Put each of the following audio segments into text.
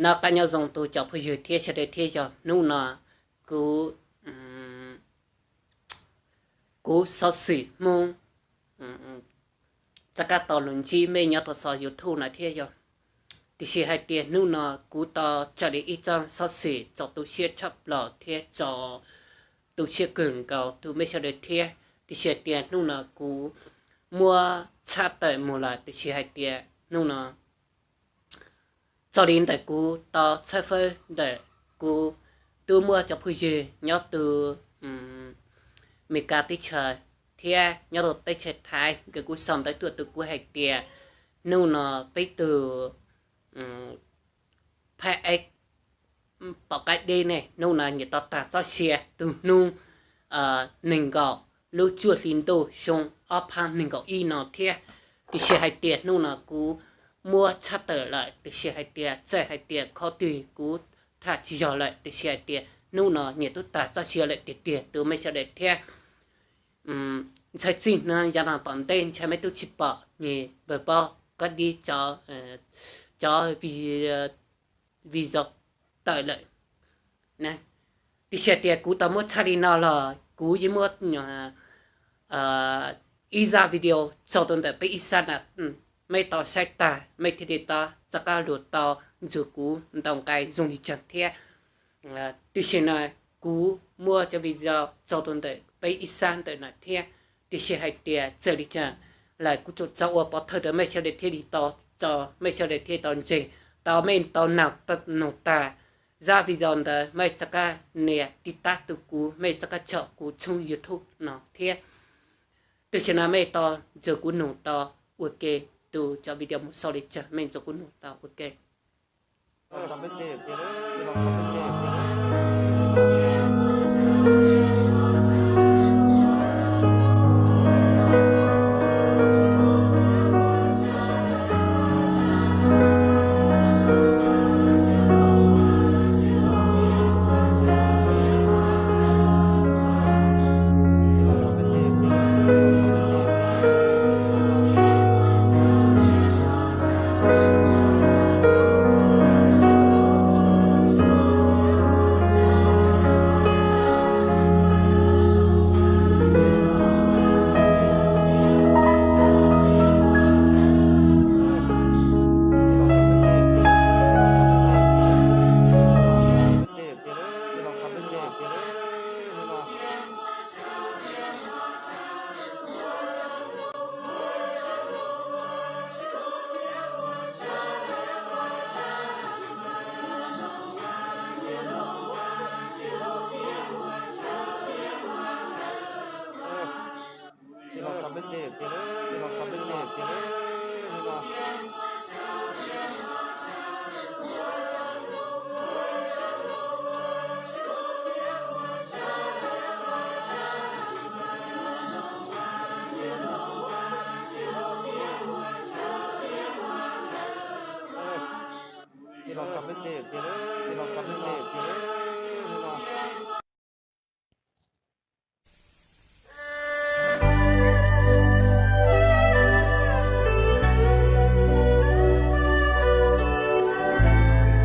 Noj qab nyob zoo tus cov phooj ywg thiab sawv daws thiab yog hnub no kuv, kuv xov xwm Hmoob rov qab tau los ntsib mej nyob rau saum YouTube no thiab yog. Tiam sis hais tias hnub no kuv tau raws li ib txoj xov xwm txaus tu siab tshaj plaws thiab txaus tu siab kawg nkaus rau mej sawv daws thiab. Tiam sis hais tias hnub no kuv muab tshaj tawm mus lawm, tiam sis hais tias hnub no txog li ntawm kuv tau tshawb fawb ntawm kuv twb muaj cov phooj ywg nyob rau Meskas teb chaws thiab nyob rau teb chaws Thaib, nkawd kuj sau ntawv tuaj rau kuv hais tias hnub no peb tus phab eb pom qaib deb ne hnub no nyias tau tag txoj sia tus hnub nees nkaum lub cuaj hli ntuj xyoo ob phav nees nkaum ib no thiab. Tiam sis hais tias hnub no kuv muab tshaj tawm lawm, tiam sis hais tias txawm hais tias qhov twg kuv tham tsis yog lawm, tiam sis hais tias hnub no nyias twb tag txoj sia lawm tiag tiag rau mej sawv daws thiab. Ntshai txij no yav no tom ntej ntshai mej twb tsis pom nyias paub qaib deb cov video tawm lawm. Tiam sis hais tias kuv tau muab tshaj li no los kuv yeej muab ib zaj video txog rau ntawm peb ib sab na, mej tau saib tag mej thiaj li tau rov qab los tau nrog kuv ntaus nqi zoo li cas thiab. Tiam sis no kuv muab cov video txog rau ntawm peb ib sab ntawm no thiab. Tiam sis hais tias txawm li cas lawm kuv tsuas tau ua pov thawj rau mej sawv daws thiaj li tau, mej sawv daws thiaj tau ntseeg, tau mej tau nug tag zaj video ntawd mej rov qab nias tiv tab rau kuv, mej rov qab caum kuv tshooj YouTube no thiab. Tiam sis no mej tau nrog kuv nug tau ua ke, tus cov video mus xaus li cas mej nrog kuv nug tau ua ke.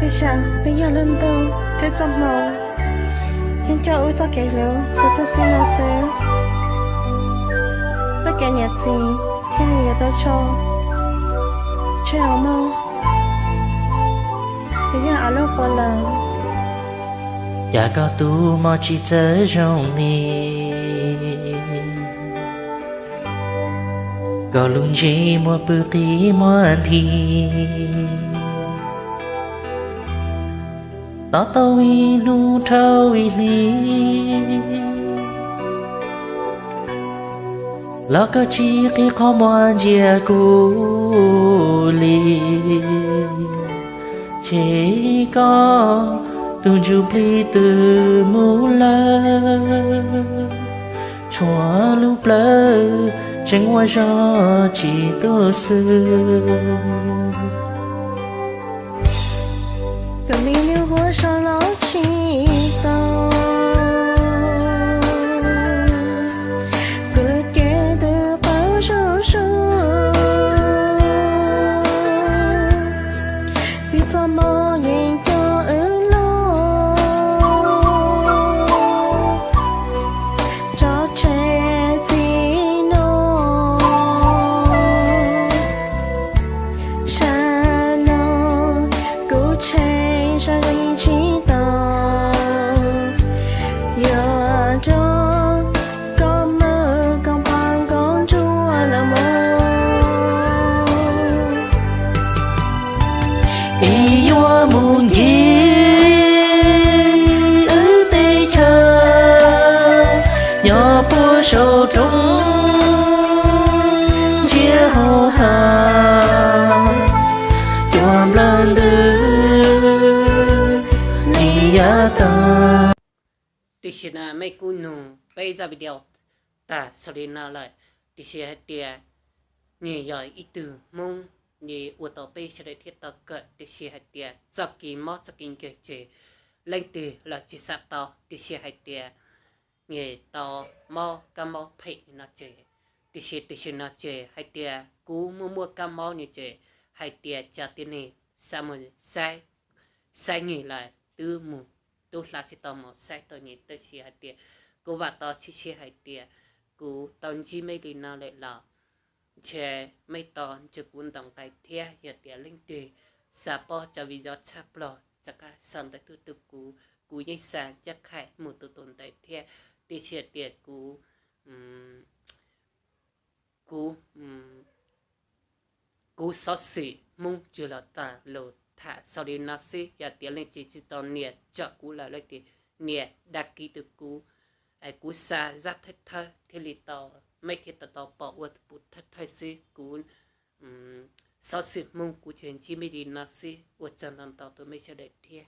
Tej zaum twb yog lub ntuj thiab txoj hmoo, thiab coj wb txoj kev hlub txog txoj txij no xwb. Txoj kev niam txiv thiaj li yuav tau tso tseg los mus, twb yog av lub puav leej. Cas koj tus mob tsis txawj zoo li, koj lub ntsej muag pw qis muag nthi, tos tau ib hnub dhau ib hlis, los koj tsis qhib qhov muag ntsia kuv li. Ces koj tus ntsuj plig twb mus lawm, tshuav lub plawv tseem ua zog tsis tu xwb. Tus me nyuam huab zoo los tsis tau, kuv lub cev twb paub zuj zus, vim txoj hmoo yeej Vim yuav mus ncig wb teb chaws, nyob puag saum roob ntsiag hauv hav, cua nplawg ntws li yav tag. Tiam sis na mej kuj nug peb zaj video tag xaus li no lawm, tiam sis hais tias nws yog ib tug Hmoob, nws ua tau peb sawv daws thiaj tau kawm, tiam sis hais tias txoj kev mob txoj kev nkeeg ces leej twg los tsis xav tau, tiam sis hais tias nws tau mob kab mob phem li no ces, tiam sis tam sim no ces hais tias kuv muaj muaj kab mob no ces hais tias cov tib neeg xav mus saib, saib nws lawm twb mus, tub hla tsis tau mus saib tau nws, tab sis hais tias kuv vam tau tshwj xeeb hais tias kuv tau ntsib mej li no lawm los ntshe mej tau ntsib kuv ntau nqe thiab. Yog tias leej twg xav paub cov video tshaj plaws rov qab sau ntawv tuaj rau kuv, kuv yeej xa ncaj qha mus tus tus ntawd thiab. Tiam sis tias kuv, kuv, kuv xov xwm Hmoob tsuas los tas lus tham xaus li no xwb. Yog tias leej twg tsis tau nias tsom kuv lawm, leej twg nias dag kis rau kuv, kuv xa zaj thawj thawj thiaj li tau, mej thiaj tau tau pom ua puv thawj thawj xwb. Kuv xov xwm Hmoob kuv tsuas ntsib mej li no xwb, ua tsaug ntau ntau rau mej sawv daws thiab.